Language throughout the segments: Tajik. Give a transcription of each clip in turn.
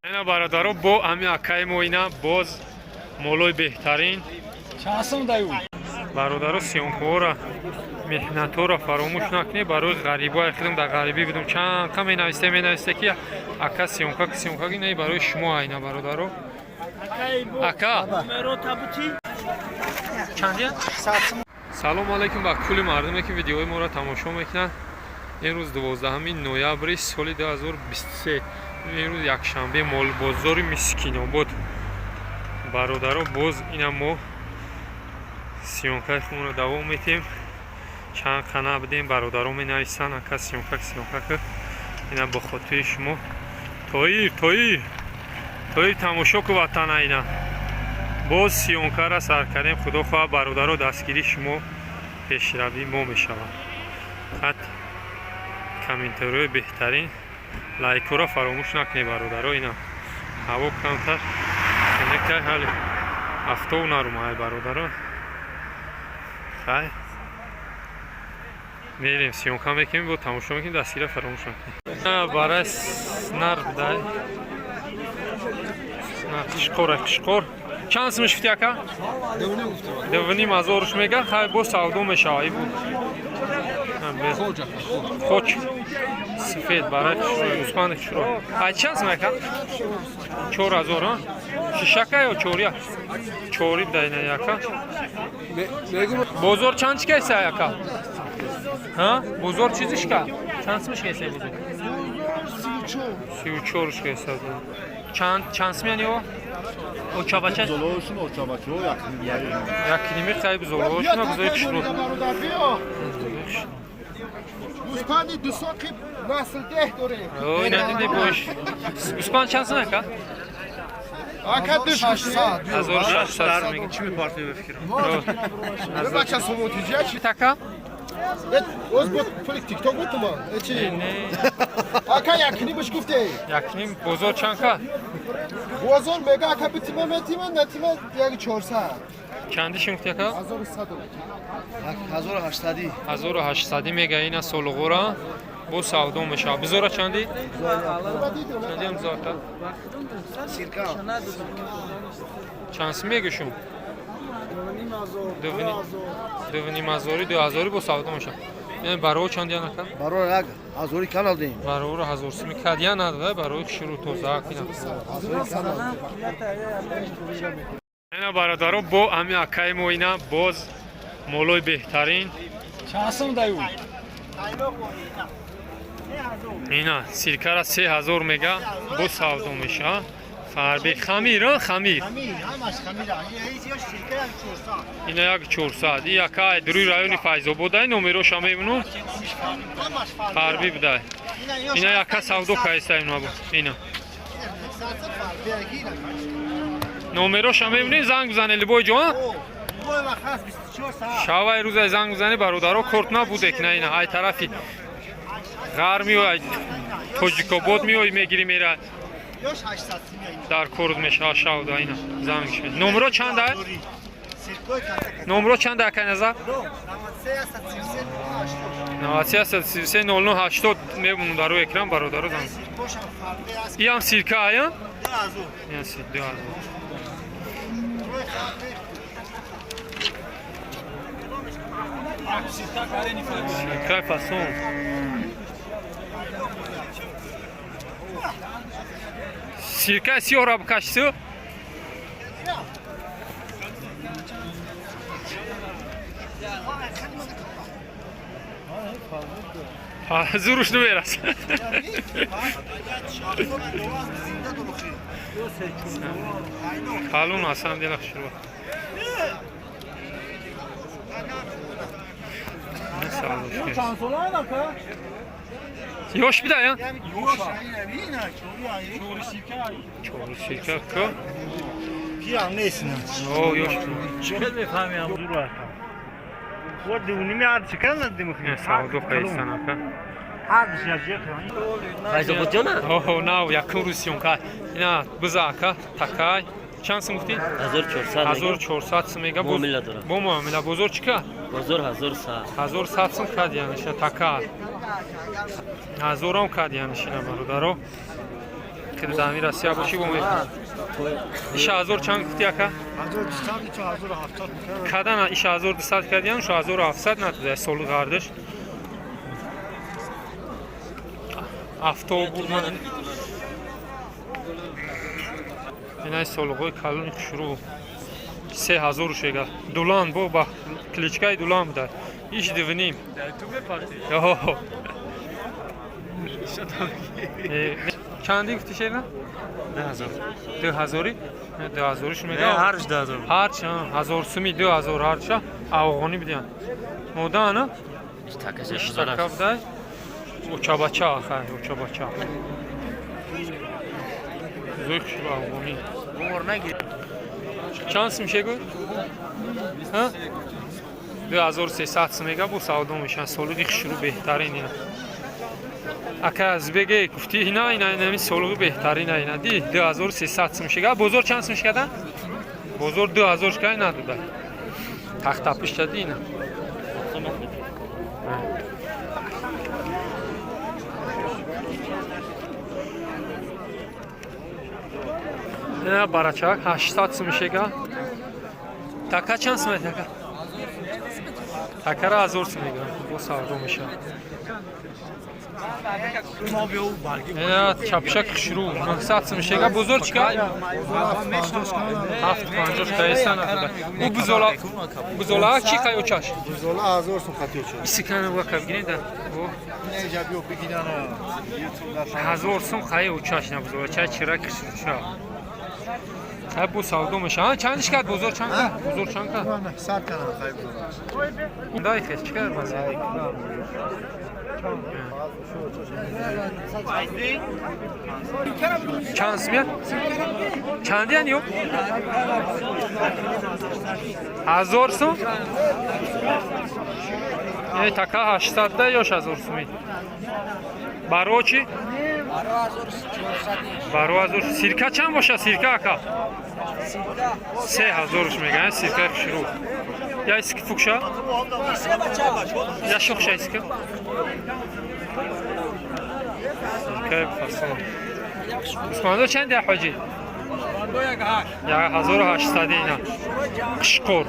Ина, бародаро, бо ҳами акаи мо ина боз молои беҳтарин. Чанд даю? Бародаро, съёмкаҳоро, меҳнатҳоро фаромӯш накунед. Барои ғарибои худам, дар ғарибӣ будум, чанд қа менависте, ки ака, съёмка, съёмка. Ина барои шумо айна, бародаро. Ака, чандия? Салому алайкум ба кулли мардуме, ки видеои моро тамошо мекунанд. Имрӯз 12 ноябри соли 2023, имрӯз якшанбе, молбозори Мискинобод. Бародаро, боз ина мо съёмкаи худро давом метиҳем. Чанд қана будем, бародаро менависанд: «Ака, съёмка, съёмка ки». Ина бо хотири шумо. Тоир, Тоир, Тоир, тамошо ку ватана. Ина боз съёмкара сар кардем. Худо хоҳад, бародаро, дастгирии шумо пешравии мо мешавад. Хат комментариҳои беҳтарин, лайкҳоро фаромӯш накунед, бародаро. Ина ҳаво камтар хунукай, ҳали афтоб нарумай, бародаро. Хай, мерем, съёмка мекунем, бо тамошо мекунем. Дастгира фаромӯш накунед. Барай нар будай, қишқора, қишқор. Чанд сумаш гуфти, ака? 2,5 ҳазоруш мега. Хай, бо савдо мешава. Ибу хоч сифед, барай гӯспанди хушро. Ай, чанд сум, ака? 4000. А шишака ё чория? Чори будай на яка. Бозор чанд чи кайса, ака? Бозор чизишка чанд сумаш кайса? Бозор 34-уш кайса. Чанд сум яни о очабача? Золошун, очабачо Якними. Хай, бузолошуна, бузои хушрӯ. Гӯспанди дусоқи наслдеҳ дорем. Ой, надиди бош. Гӯспанд чанд сум, ака? Ака, 2600. 1600 мега. Чӣ мепартои, ба фикрам? Бача, сумотиҷа чи? Така. Оз бо пули тикток бутума чи? Ака, якнимаш гуфте. Якним. Бозор чанд ка? Бозор мега, ака, битима метима, натима як 400. Чандишим гуфти, ака? 1100. 1800. 1800 мега. Ина солуғора бо савдо мешавад. Бизора чанди? Чандиам бизор, ака? Чанд сум мегӯшум? 2,5 ҳазори, 2000-и бо савдо мешавад. Яъне барои чандиян, ака? Барои як ҳазори канал дем. Барои ҳазор суми кадия надода, барои хушрӯ, тоза кина. Ина, бародаро, бо ҳами акаи мо ина боз молои беҳтарин. Чанд сум даю? Ина сиркара 3000 мега, бо савдо мешавад. Фарби хамир, а хамир. Ина як 400. И яка дуруи райони Файзободай, номероша мебинум. Фарби будай. Ина яка савдо кайса ина бо. Ина. Номероша мебинем, занг бизане любой ҷо, а? Шавай рӯзай занг бизане, бародаро, корт набудек на ина ай тарафи ғарб меояд, Тоҷикобод меои, мегири, мера, дар корд мешава шавда. Ина занг. Номеро чанда? Номеро чанда, акай Назар? 93 33 00 80. Мебунум дар рӯи экран, бародаро, занг. Иам сирка ая? Иам сир 2000. Сиркаи фасон. Сиркаи сиёҳро бикашсу. Зуруш намерас. Калон асан дела, хушрӯ. Чанд сола, ака? Ёш бида, я? Чори сирка ка? Пирам нест. О, ёш. Чӣ мефаҳмиам, зур ака. Ва дуними ҳар чӣ кардам. Савдо кайсан, ака. Файзободҷона? Оҳо, нав якум рӯз съёмка. Ина биза, ака, такай. Чанд сум гуфтӣ? 1400. 1400 сум мега. Муомила дорад. Бо муомила. Бозор чӣ ка? Бозор 1100. 1100 сум кадиянишина така. Ҳазорам кадиянишина бародаро. Ки дар ҳамин Россия бошӣ бо мехӯрӣ. Иша ҳазор чанд гуфти ака? 1200 1700. Кадана иша 1200 кадиян, шу 1700 надода соли ғардиш. Автобус инай солиғои калони хушрӯ 3000 шега. Дулан бо ба кличкаи Дулан буда. Иш дивним. Йо. Чанди гуфти шена? 2000. 2000-и? 2000-иш мега? Ҳарш 2000. Ҳарч, 1000 суми 2000 ҳарча афғонӣ бидиҳанд. Модаана? Иштака будай. Учабача хай, учабача. Зӯй хушрӯ афғонӣ. Чанд сум шегӯ? Ҳа? 2300 сум мега бу савдо мешавад. Солиғи хушрӯ беҳтарин ина. Ака аз беге гуфти ина ина инами солиғи беҳтарин ина. Ди 2300 сум шега. Бозор чанд сум шикадан? Бозор 2000 шикай надода. Тахтапишта ди ина. Ина барачак 800 сум шега. Така чанд сум така? Такара 1000 сум мега. Бо савдо мешавад. Ина чапшак хушрӯ 900 сум шега. Бозор чӣ кай? 750 кайса надода. Ӯ бузола бузола чӣ кай очаш? Бузола 1000 сум хати оча. Исикана ва кабгинида. О Не жабио бигинана. 1000 сум хай очаш на бузола чай чирак хушрӯ. Хай бу савдо мешавад. Чанд шикат бозор чанд ка? Бозор чанд ка? 900 кана хай бузола. Дай хес чӣ кар маза? Чанд сумя? Чандиян ё? 1000 сум? Е така 800 да ёш 1000 суми. Баро чӣ? Баро 1000. Сирка чанд боша сирка ака? 3000 мегӯянд сиркаи хушрӯ. Я иски фукша? Я шухша иска? Сиркаи фасон. Усмондо чанд я ҳоҷӣ? 1800 ина. Қишқур.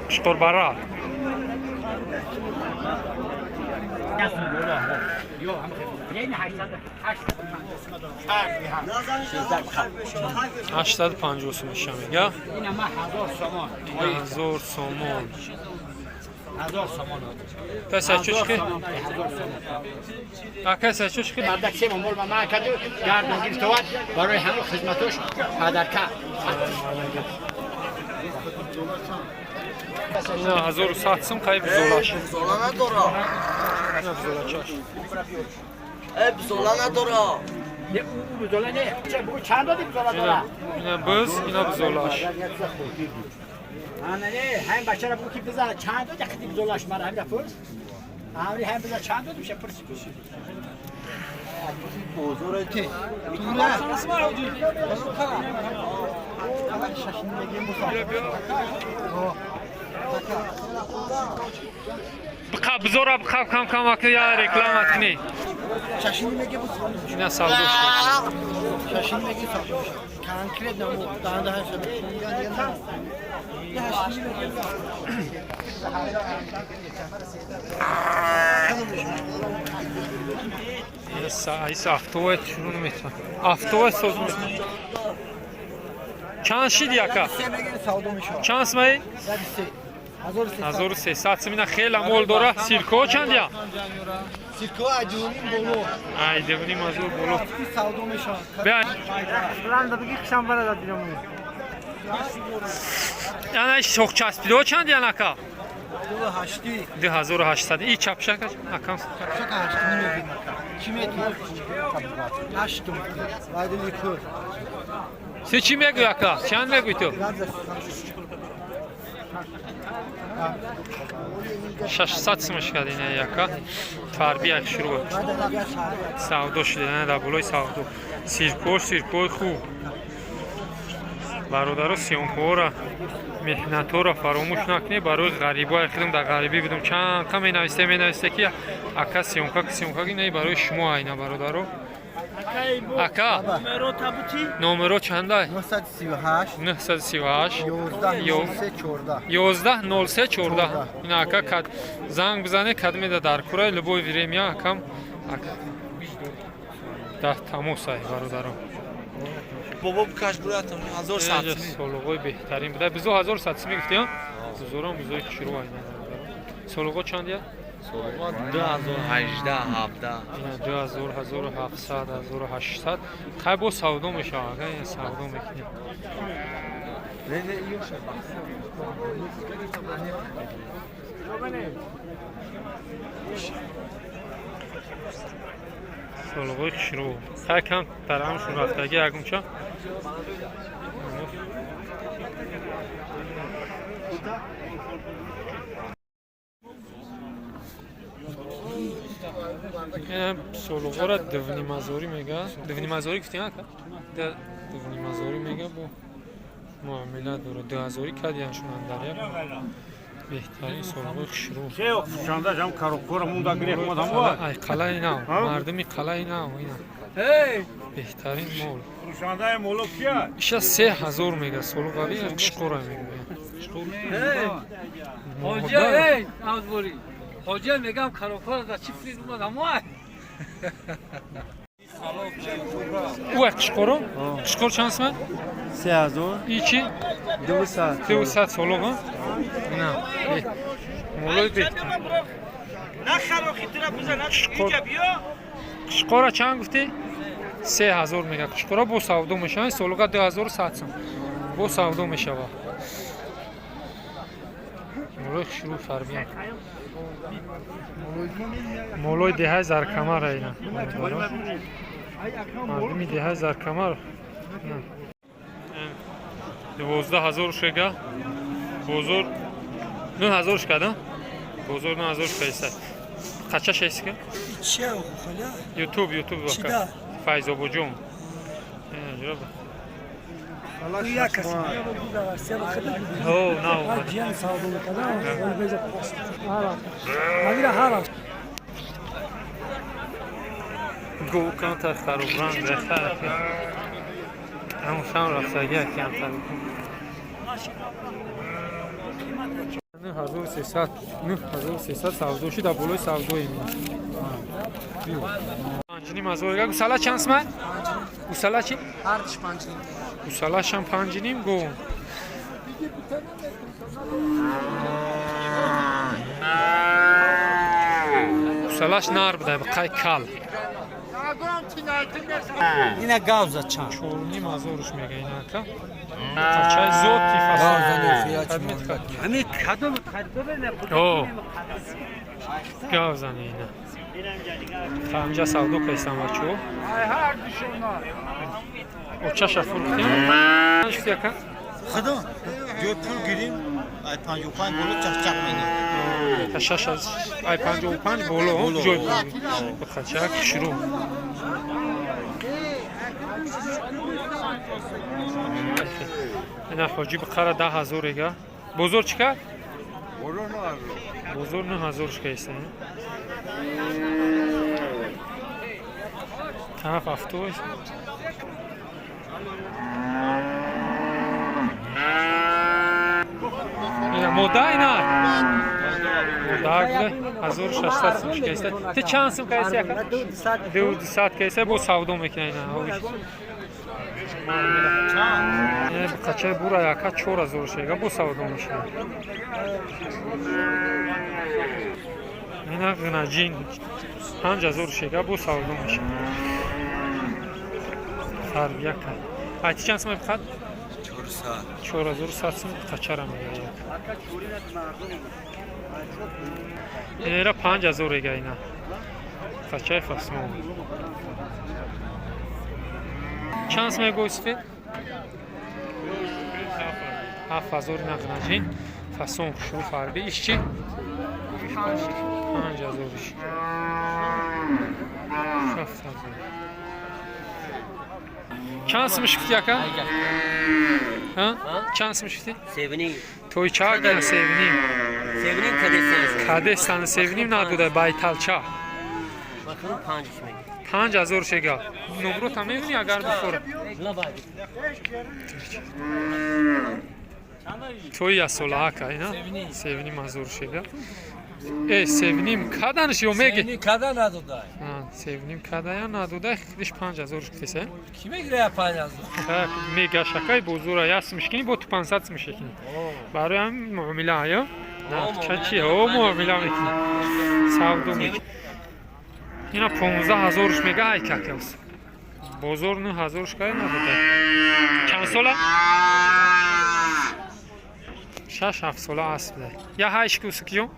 Қишқур бара. 850 сум меша мега. 1000 сомон. Каса чушки? А каса чушки? Мардак се мол ма кард гардон гирифтовад барои ҳамон хизматош падарка. Ина 1100 сум қай бузолаш. Бузола надора. Ина бузолачаш. Э бузола надора. Не бузола не. Ча бугу чанд доди бузола дора? Ина буз, ина бузолаш. Ана не, ҳам бачара бугу ки бизана чанд доди хити бузолаш мара ҳамина пурс. Ҳамри ҳам биза чанд доди мша пурс. Бозор ти. Тура. Бқа бузора бқа кам кам ака я реклама кни. Чашини меге бу савдо. Ина савдо шуд. Чашини меге савдо. Конкретно му данда ҳаша. Чашини меге. Иса автовая шурӯъ наметавон. Автовая соз метавон. Чанд шиди ака? Савдо мешавад. Чанд сумаи? 1300 сум ина хела мол дора. Сирко чанд я? Сирко айдуним боло. Айдуним азор боло. Савдо мешавад. Бя. Ланда биги хишам барада дилам. Ана шохчаспидо чанд ян ака? 28. 2800. И чапшака акам. Чапшака 8 мегирам ака. Чӣ метӣ? 8. Вайдили кур. Се чӣ мегӯй ака? Чанд мегӯй ту? 600 сумаш кард ина яка. Фарбия шурӯъ. Савдо шуда, ина дар болои савдо. Сирко, сиркои хуб. Бародаро, съёмкаҳоро, меҳнатҳоро фаромӯш накунед. Барои ғарибо худам дар ғарибӣ будум, чанд қа менависте, менависте, ки ака, съёмка, съёмка. Ина барои шумо айна, бародаро. Ака, номеро чанда? 938. 938. 11 03 14. 11 03 14. Ина ака, кад занг бизане, кадмеда дар кура, любой время акам ака дар тамосай, бародаро. Бобо, бикаш, буратам 1100. Солуғои беҳтарин буда. Бизо 1100 сими гуфтӣ, бизорам, бизои хушрӯ айна. Солуғо чанд я? 2018, 17. Ина 2000, 1700, 1800. Хай, бо савдо мешавад, ака, ина савдо мекунем. Не, не, ёша. Солуғои хушрӯ. Хай, кам дар ҳамшун рафтагӣ ягумча. Солуғора дувнимазорӣ мега. Дувнимазорӣ гуфтем, ака? Дувнимазорӣ мега, бо муомила дора. Дуҳазорӣ кардияншунан дар як беҳтарин солуғои хушрӯ. Ай, қалаи нав, мардуми қалаи нав, ина беҳтарин мол. Иша 3000 мега солуғави, қишқора мегӯяд. Хоҷа, эй, Авзборӣ. Хоҷа, мегам, карокора да чӣ филм омад ҳамоай. Ӯ қишқоро? Қишқор чанд соман? 3000. И чи? 200. 200 солуғ, ина молои беҳтар. Қишқора чанд гуфтӣ? 3000 мега. Қишқора бо савдо мешавад. Солуға 2100 сом, бо савдо мешавад. Молои хушрӯ, фарбиян, молои деҳаи Заркамара. Ина мардуми деҳаи Заркамар. 12 000 шега, бозор 9000 шкада, бозор 9000 шкаиста. Қача шеска? Ютуб, ютуб, ака, Файзобоҷон. О, на. Гов камтар харобранг рехта. Ҳамушам рафтагия камтар. 9300, 9300 савдо шид, дар болои савдои 5500 га. Гусала чанд соман? Гусала чи? Ҳардиш 5,5. Гусалашам 5,5 гов. Гусалаш нар буда, қай кал. Ина гавза чанд? 4500-ш мега ина, ака. Қачай зоти фасон. Ҳамин кадом О. Гавзани ина. Ҳамҷа савдо кайсам, бачаҳо. Очаша фурӯхтем. Шуд, ака? Худо, ҷой пул гирим, ай 55 боло чахчах менем. Та шаш аз ай 55 боло ҷой пул. Қачак шурӯъ. Ина ҳоҷи бқара 10 000 эга. Бозор чӣ кард? Бозор 9000 шкайста. Тараф автобус. Ина мода, ина. Мода 1600 сум шкайста. Ти чанд сум кайси, ака? 200 кайса, бо савдо мекунад ина. Қачаи бура, яка, 4000 шега, бо савдо мешавад. Ина ғинаҷин 5000 шега, бо савдо мешавад. Фарбия кард. Ай, ти чанд сум бихад? 4100 сум қачара мега як. Инера 5000 эга, ина. Қачаи фасмон. Чанд сум мегӯй сифед? 7000 ина ғинаҷин. Фасон хушрӯ, фарби. Иш чи? 5000-иш. 7000. Чанд сумш гуфти, ака? Чанд сум шуди? Севним. Тойча гана севним. Севним кадестан. Кадестан севним надуда байталча. Бакун панҷ меги. 5000 шега. Номро та мебини агар бихӯра. Тои ясола ака ина? Севним ҳазор шега. Э, севним каданш ё меги? Севним када надодай. Севним кадая надодай, хидиш 5000 шуктесе. Ки мегирая 5000? Так, мегашакай бозура яс мишкини бо ту 500 мишкини. Барои ҳам муомила ё? Нақча чи? О, муомила мекунӣ. Савдо мекунӣ. Ина 15000 мега ай какелс. Бозор 9000 шкай надодай. Чанд сола? 6-7 сола асп дай. Я ҳайш кусукиё?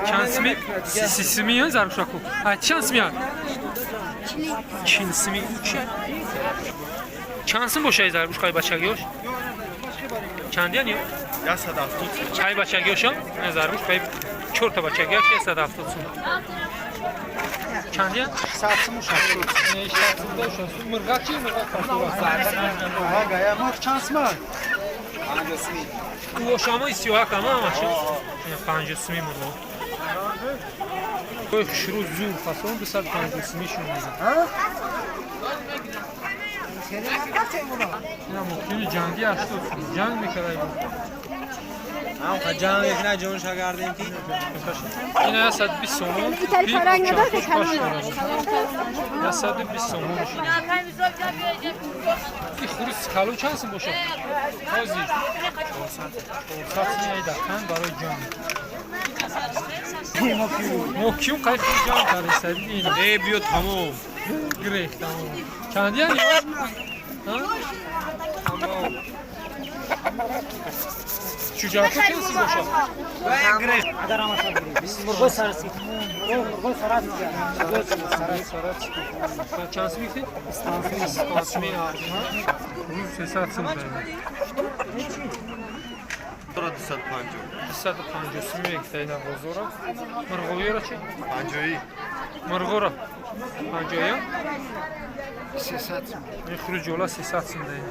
Чанд сими? Си сими ё зарушаку? А чанд сими? Чил сими чи? Чанд сим бошай зарушкай бачагиёш? Чандиян ё? 170. Чай бачагиёшо? Не зарушкай 4 та бачагиёш 170 сум. Чандиян? 100 сум 60. Не 60 сум. Мирға чи? Мирға Ага, я мурғ чанд сум? Ошамои сиёҳак ама амаши 50 сими мурғо. Ой хушрӯ зур фасон 250 сими шун мезан. Ина мумкини ҷанги 80 сум. Ҷанг мекардай. Ҳам ҷанг мекунад ҷонша гардем ки. Ина 120 сомон. 120 сомон. И хурус калон чанд сум бошад? Ҳозир. 400 сум айдақан барои ҷанг. Мо киюм қай худ ҷанг кардем ина. Э биё тамом. Грех тамом. Чандиян ё? Тамом. Чуҷако чанд сум бошад? Мурғои сараси. Мурғои сарас. Чанд сум гуфтӣ? 25 сум. 300 сум. 250. 250 сум мегуфта ина бозора. Мурғоиро чи? 50. Мурғоро 50 ё? 300 сум. Ин хуруҷ ҷола 300 сум даин.